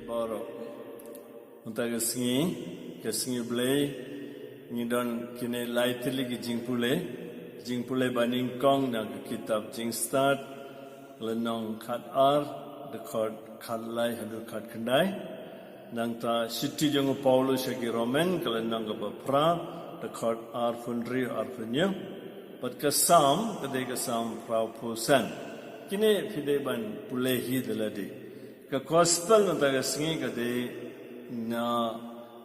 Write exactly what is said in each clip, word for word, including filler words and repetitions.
Baroh. Mynta ka sngi, ka sngi Blei, ngi don kine lai tylli ki jingpule, jingpule ba nyngkong na ka kitab Jingstad, lynnong khat ar, dkhot khat lai haduh khat khyndai. Nangta shithi jong u Paulus sha ki Roman, ka lynnong kaba phra, dkhot arphew hynriew, arphew hynñiew. Bad ka Salm, ka dei ka Salm phra phew san. Kine phi dei ban pule hi da lade. Ka gospel mynta ka sngi ka dei na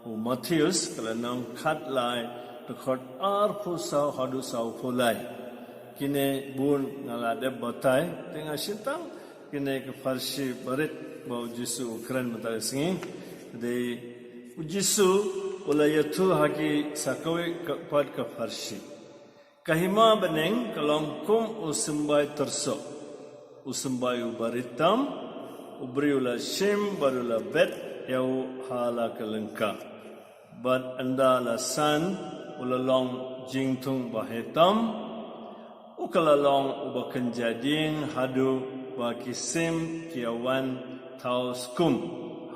u Mathaios, ka lynnong khat lai, dkhot arphew saw haduh sawphew lai. Kine bun nga la dep batai, te nga shim tang kine ki pharshi barit ba u Jisu u kren mynta ka sngi. Ka dei u Jisu u la ïathuh ha ki sa kawei ka pat ka pharshi. Ka hima bneng ka long kum u symbai tyrsoh, u symbai uba rit tam, u briew u la shim bad u la bet ïa u ha la ka lyngkha. Bad ynda la san u la long jingthung ba heh tam, u ka la long uba kynja dieng haduh ba ki sim ki ïa wan thaw skum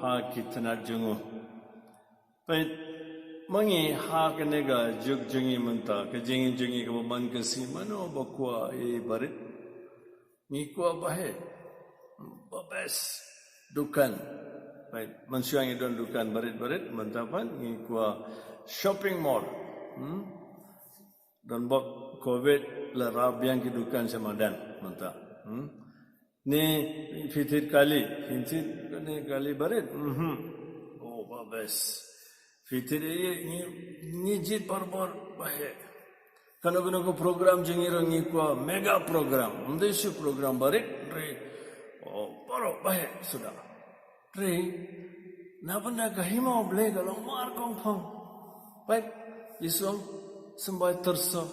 ha ki tnat jong u. Peit, ma ngi ha kane ka juk jong ngi mynta, ka jingim jong ngi kaba man ka sngi, mano ba kwah ïa barit? Ngi kwah ba heh, ba best, dukan. Peit, mynshuwa ngi don dukan barit-barit, mynta pat ngi kwah shopping mall. Hmm? Don bok covid la rah biang ki dukan sha madan mynta. Hmm? Ni phi thied kali, phi thied kane kali barit. Mhm. Oh, ba best. Phi thied ïa ngi, ngi jied barabor ba heh. Kano kano ka program jong ngi ruh ngi kwah mega program. Ym dei shu program barit, hynrei, oh, baroh ba heh suda. Hynrei na bynta ka hima u Blei ka long mar kongpong. Peit, Jisu ong symbai tyrsoh,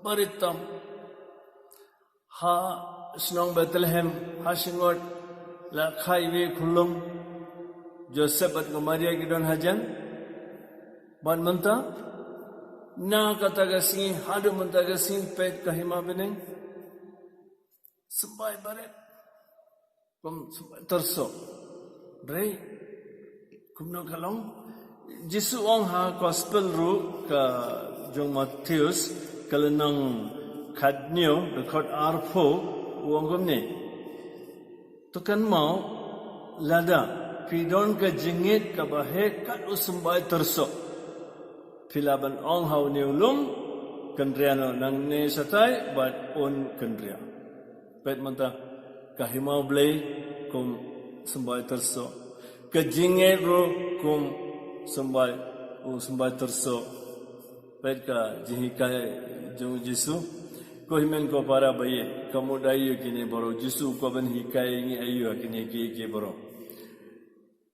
barit tam. Ha shnong Bethlehem, ha shnong la kha iwei i khunlung, Joseph bad ka Maria ki don hajan. Bad mynta, na kata ka sngi haduh mynta ka sngi, peit ka hima bneng symbai barit, kum symbai tyrsoh. Hynrei kumno ka long? Jisu ong ha gospel ruh ka jong Mathaios, ka lynnong khathynñiew, dkhot arphew, u ong kumne: To kynmaw, lada phi don ka jingngeit kaba heh kat u symbai tyrsoh, phi lah ban ong ha une u lum, kynriah noh nangne shatai, bad un kynriah. Peit mynta, ka hima u Blei kum symbai tyrsoh, ka jingngeit ruh kum symbai, u symbai tyrsoh. Peit ka jinghikai jong u Jisu. Ko hynmen ko para ba ïeit, ka mut aïu kine baroh? U Jisu u kwah ban hikai ïa ngi aïu ha kine kiei kiei baroh?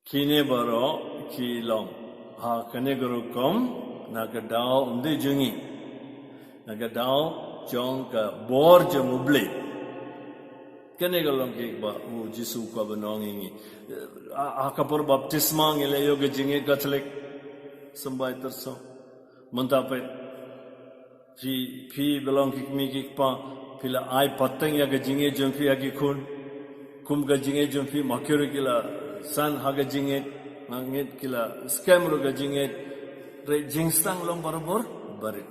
Kine baroh ki long ha kane ka rukom na ka daw, ym dei jong ngi, na ka daw jong ka bor jong u Blei. Kane ka long kiba u Jisu u kwah ban ong ïa ngi. Ha, ha ka por baptisma ngi la ïoh ka jingngeit Katholik, symbai tyrsoh. Mynta peit, phi, phi ba long ki kmie ki kpa, phi la ai pateng ïa ka jingngeit jong phi ha ki khun. Kum ka jingngeit jong phi, ma ki ruh ki la san ha ka jingngeit, nga ngeit ki la skhem ruh ka jingngeit. Hynrei jingsdang long barabor barit.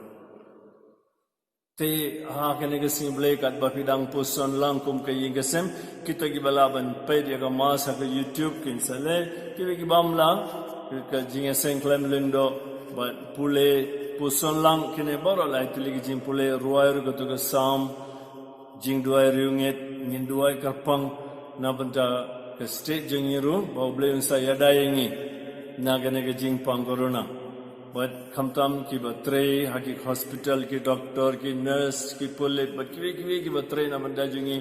Te ha kane ka sngi Blei, katba phi dang puson lang kum ka ïing ka sem, kita kiba lah ban peit ïa ka mass ha ka YouTube kin sa leh, kiba, kiba ym lah, ka jingïaseng khlem lyngdoh, bad pule, puson lang kine baroh, lai tylli ki jingpule, rwai ruh kato ka Salm, jingduwai riewngeit, ngin duwai kyrpang na bynta ka state jong ngi ruh, ba u Blei un sa ïada ïa ngi na kane ka jingpang corona. Bad khamtam kiba trei ha ki hospital, ki doktor, ki nurse, ki pulit, bad kiwei kiwei kiba trei na bynta jong ngi,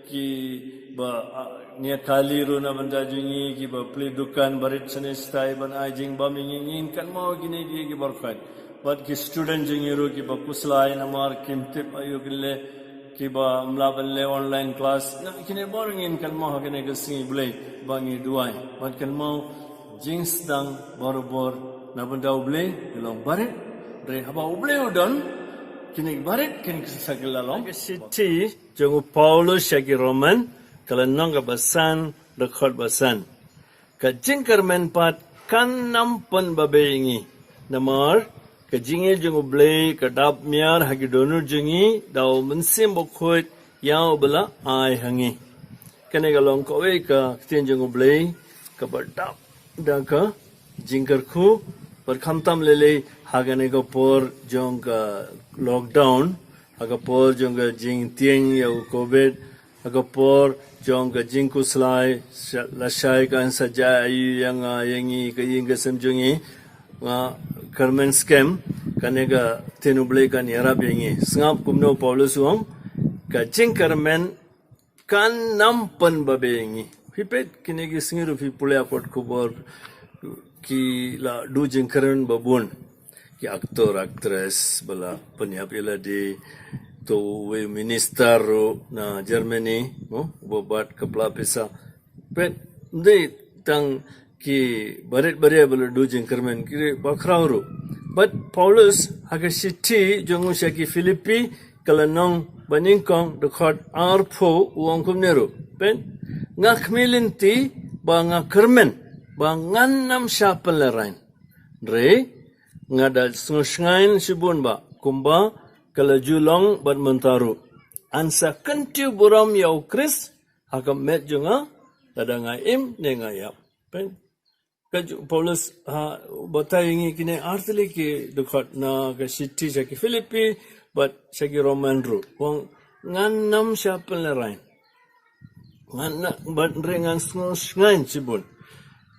kiba, ah, nia kali ruh na bynta jong ngi, kiba plie dukan barit shane shatai ban ai jingbam ïa ngi, ngin kynmaw kine ki, ki baroh. Bad ki student jong ngi ruh kiba khuslai namar kim tip aïu kin leh, kiba ym lah ban leh online class. Na kine baroh ngin kynmaw ha kane ka sngi Blei ba ngi duwai. Bad kynmaw jingsdang barabor na bynta u Blei ka long barit. Hynrei haba u Blei u don, kine barit kin sa kylla long. Ka shithi jong u Paulus sha ki Roman, ka lynnong kaba san, dkhot ba san. Ka jingkyrmen pat kan nym pynbabe ïa ngi. Namar ka jingïeit jong U Blei ka dap miar ha ki dohnud jong ngi da U Mynsiem Bakhuid ïa uba la ai ha ngi. Kane ka long kawei ka ktien jong U Blei kaba dap da ka jingkyrkhu, bad khamtam lei lei ha kane ka por jong ka lockdown, ha ka por jong ka jingtieng ïa u covid, ha ka por jong ka jingkhuslai, sha-, lashai kan sa jia aïu ïa nga, ïa ngi, ka ïing ka sem jong ngi, nga kyrmen skhem, kane ka ktien U Blei kan ïarap ïa ngi. Sngap kumno Paulus u ong, ka jingkyrmen kan nym pynbabe ïa ngi. Phi peit kine ki sngi ruh phi pule ha kot khubor ki la duh jingkyrmen ba bun. Ki actor, actress ba la pynïap ïa lade, to uwei u minister ruh na Germany, mo, uba bat ka pla pisa. Peit, ym dei tang ki barit baria ba la duh jingkyrmen, ki bakhraw ruh. Bad Paulus ha ka shithi jong u sha ki Philippi, ka lynnong banyngkong, dkhot arphew, u ong kumne ruh. Peit, nga khmih lynti ba nga kyrmen ba ngan nym shah pynlehraiñ. Hynrei nga da sngewshngaiñ shibun ba kumba ka la ju long bad mynta ruh, yn sa kyntiew burom ïa U Khrist ha ka met jong nga, lada nga im ne nga ïap. Peit, ka ju-, Paulus ha batai ïa ngi kine artylli ki dkhot na ka shithi sha ki Philippi bad sha ki Roman ruh. U ong ngan nym shah pynlehraiñ. Ngan na, bad hynrei ngan sngewshngaiñ shibun.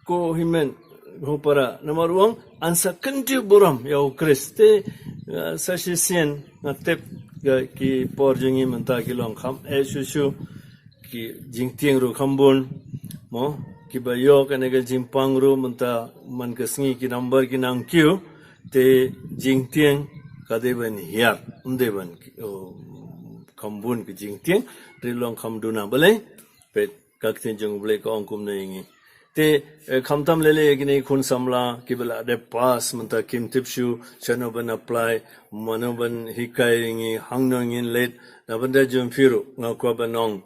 Ko hynmen, ko para, namar u ong yn sa kyntiew burom ïa U Khrist. Te, eh, sa shisien nga tip ka ki por jong ngi mynta ki long kham eh shuh shuh, ki jingtieng ruh kham bun, mo, kiba ïoh kane ka jingpang ruh mynta man ka sngi ki number ki nang kiew, te jingtieng ka dei ban hiar, ym dei ban, oh, kham bun ki jingtieng, hynrei long kham duna. Balei? Peit, ka ktien jong U Blei ka ong kumne ïa ngi. Te, eh, khamtam lei lei ïa kine khun samla kiba la dep pass mynta kim tip shuh shano ban apply, mano ban hikai ïa ngi, hangno ngin leit. Na bynta jong phi ruh nga kwah ban ong,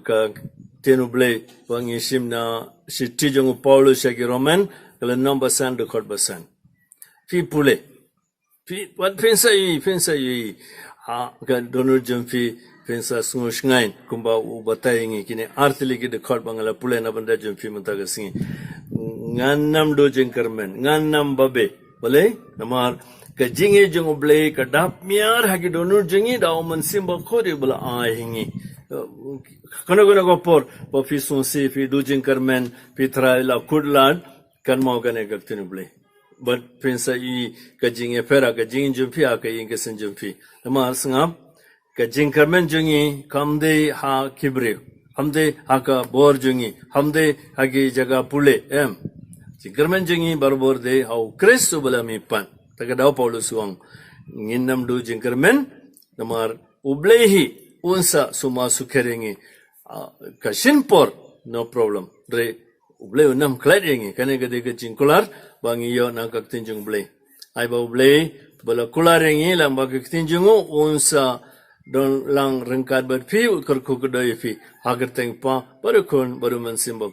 ka ktien U Blei ba ngi shim na shithi jong u Paulus sha ki Roman, ka lynnong ba san, dkhot ba san. Phi pule. Phi, wat phin sa ïohi, phin sa ïohi. Ha ka dohnud jong phi, phin sa sngewshngaiñ kumba u batai ïa ngi kine artylli ki dkhot ba nga la pule na bynta jong phi mynta ka sngi. Ngan nym duh jingkyrmen, ngan nym babe. Balei? Namar ka jingïeit jong U Blei ka dap miar ha ki dohnud jong ngi da U Mynsiem Bakhuid uba la ai ha ngi. Kano kano ka por ba phi sngewsih, phi duh jingkyrmen, phi trai la kut lad, kynmaw kane ka ktien U Blei. Bad phin sa ïohi ka jingïapher ha ka jingim jong phi, ha ka ïing ka sem jong phi. Namar sngap, ka jingkyrmen jong ngi kam dei ha ki briew, kam dei ha ka bor jong ngi, kam dei ha ki jaka pule, em. Jingkyrmen jong ngi barabor dei ha U Khrist uba la mihpat. Ta ka daw Paulus u ong, ngin nym duh jingkyrmen, namar U Blei hi un sa sumar sukher ïa ngi. Ah, ka shin por, no problem. Hynrei U Blei un nym klet ïa ngi, kane ka dei ka jingkular ba ngi ïoh na ka ktien jong U Blei. Ai ba U Blei ba la kular ïa ngi lyngba ka ktien jong u, un sa don lang ryngkat bad phi, u kyrkhu kyrdoh ïa phi. Ha ka kyrteng U Kpa, bad U Khun, bad U Mynsiem Bakhuid.